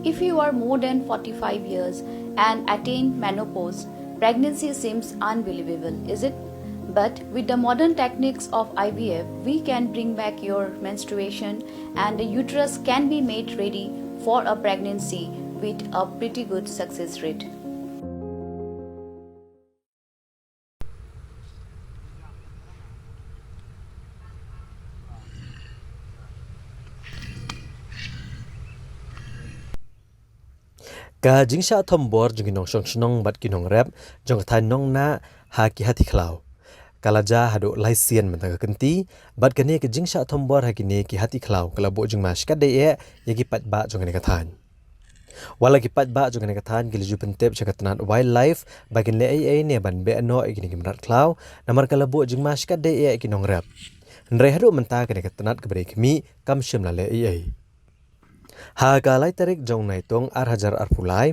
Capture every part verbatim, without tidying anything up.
If you are more than forty-five years and attain menopause, pregnancy seems unbelievable, is it? But with the modern techniques of I V F, we can bring back your menstruation and the uterus can be made ready for a pregnancy with a pretty good success rate. Ka jingshah thombor jong ki nongshong shnong bad ki nongrep jong ka thaiñ Nongnah ha ki hati khlaw ka la jia haduh lai sien mynta ka kynti, bad kane ka jingshah thombor ha kine ki hati khlaw ka la buh jingma shikatdei eh ïa ki paidbah jong kane ka thaiñ. Wat la ki paidbah jong kane ka thaiñ ki la ju pyntip sha ka tnat Wildlife ba kin leh ei ei ne ban beh noh ïa kine ki mrad khlaw, namar ka la buh jingma shikatdei eh ïa ki nongrep. Hynrei haduh mynta kane ka tnat kaba dei khmih kam shym la leh ei ei. Ha ka lai tarik jong u Naitung ar hajar arphew lai,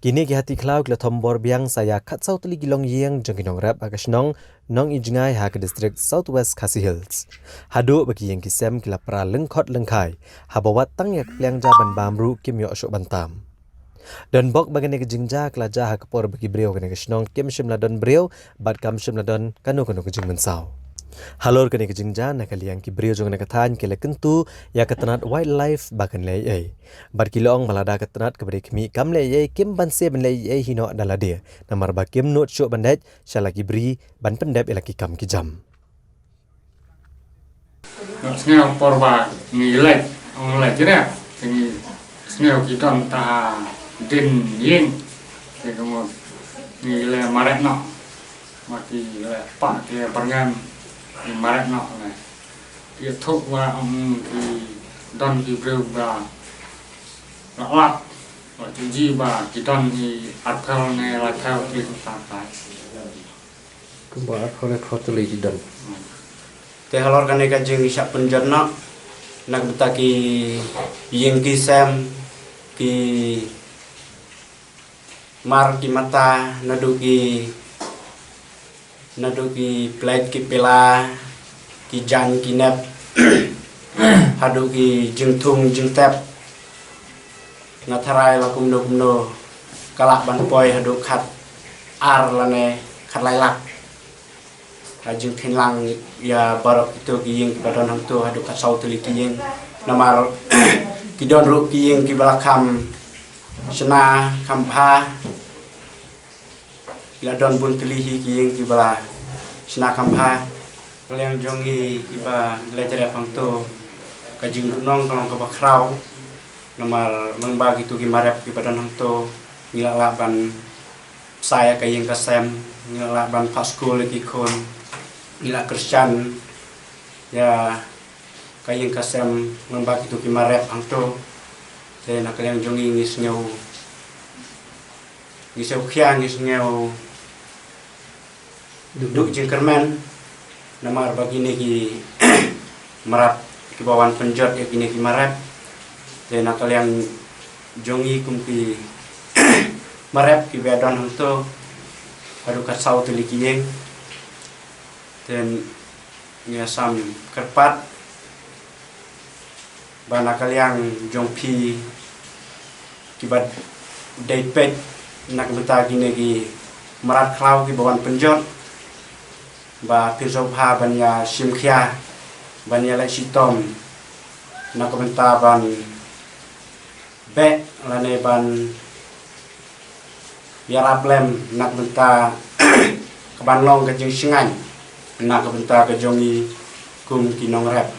kine ki hati khlaw ki la thombor biang sa ïa khatsaw tylli ki longïing jong ki nongrep ha ka shnong Nongijngai ha ka district South West Khasi Hills. Haduh ba ki ïing ki sem ki la pra lyngkhot lyngkhai, haba wat tang ïa ka pliang ja ban bam ruh kim ïoh shuh ban tam. Donbok ba kane ka jingjia ka la jia ha ka por ba ki briew kane ka shnong kim shym la don briew bad kam shym la don kano kano ka jingmynsaw. Halor kane ka jingjia, na ka liang ki briew jong kane ka thaiñ ki la kyntu ïa ka tnat Wildlife ba kan leh ei ei. Bad ki la ong ba lada ka tnat kaba dei khmih kam leh ei ei, kim banse ban leh ei ei hi noh da lade, namar ba kim nud shuh ban leit sha la ki bri ban pyndep ïa la ki kam ki jam. Nga sngew por ba ngi leit, ong leit jrep, te ngi sngew ki don ta ha dien ïing, te ka mut ngi leh mareh noh, ba ki leh pah ki byrngem, ngi mareh noh leh. Ki ïathuh ba ong ki don ki briew ba la lap, ba ki ji ba ki don ki arphew ne laiphew tylli kumta tai. Kumba arphew laiphew tylli ki don. Te halor kane ka jingshah pynjot noh na ka bynta ki ïing ki sem, ki mar ki mata, naduh ki, naduh ki plate ki pila, ki jaiñ ki nep, haduh ki jingthung jingtep. Nga tharai la kumno kumno ka lah ban poi haduh khat ar lane khat lai lak. Ha jingpynlang ïa baroh kito ki ïing kiba don hangto haduh khatsaw tylli ki ïing. Namar ki don ruh ki ïing kiba la kham shna kham bha. Ki la don bun tylli hi ki ïing kiba la shna kham bha. Ka liang jong ngi kiba leit rep hangto, ka jingdonnong ka long kaba khraw. Namar lyngba kito ki marep kiba don hangto, ngi la lah ban pynshai ïa ka ïing ka sem, ngi la lah ban phah skul ïa ki khun, ngi la kyrshan ïa ka ïing ka sem lyngba kito ki marep hangto. Te na ka liang jong ngi ngi sngew, ngi sngewkhia, ngi sngew duk jingkyrmen namar ba kine ki mrad kiba wan pynjot ïa kine ki marep. Te na ka liang jong ngi kum ki marep kiba don hangto, haduh khatsaw tylli ki ïing. Te ngi ïa sam kyrpad ba na ka liang jong phi kiba dei peit na ka bynta kine ki mrad khlaw kiba wan pynjot, ba phin sngewbha ban ïa shim khia, ban ïa leh shitom na ka bynta ban beh lane ban ïarap lem na ka bynta ka ban long ka jingshngaiñ na ka bynta ka jong ngi kum ki nongrep.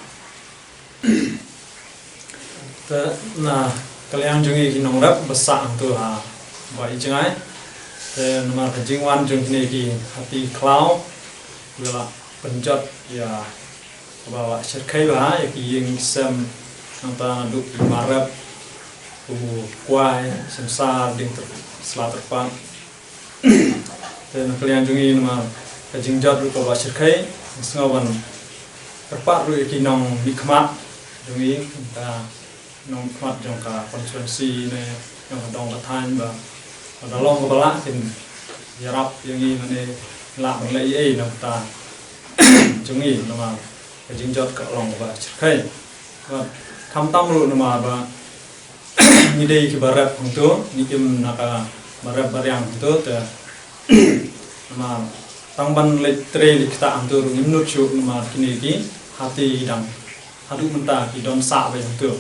Te na ka liang jong ngi ki nongrep ba sah hangto ha Bah Ijngai. Te namar ka jingwan jong kine ki hati khlaw, ki la pynjot ïa kaba shyrkhei bha ïa ki ïing ki sem, nangta naduh ki marep, u kwai, sensar, dieng, sla tyrpad. Te na ka liang jong ngi namar ka jingjot ruh kaba shyrkhei, ngi sngew ban kyrpad ruh ïa ki nongmihkhmat jong ngi, nangta nongmihkhmat jong ka constituency ne jong ka dong ka thaiñ ba lada long kaba lah kin ïarap ïa ngi lane lah ban leh ei ei na ka bynta jong ngi namar ka jingjot ka long kaba shyrkhei. Bad khamtam ruh namar ba Ngi dei ki ba rep hangto, ngi im na ka ba rep ba riang hangto te. Namar tang ban leit trei leit ktah hangto ruh ngim nud shuh namar kine ki hati dang haduh mynta ki don sah beit hangto.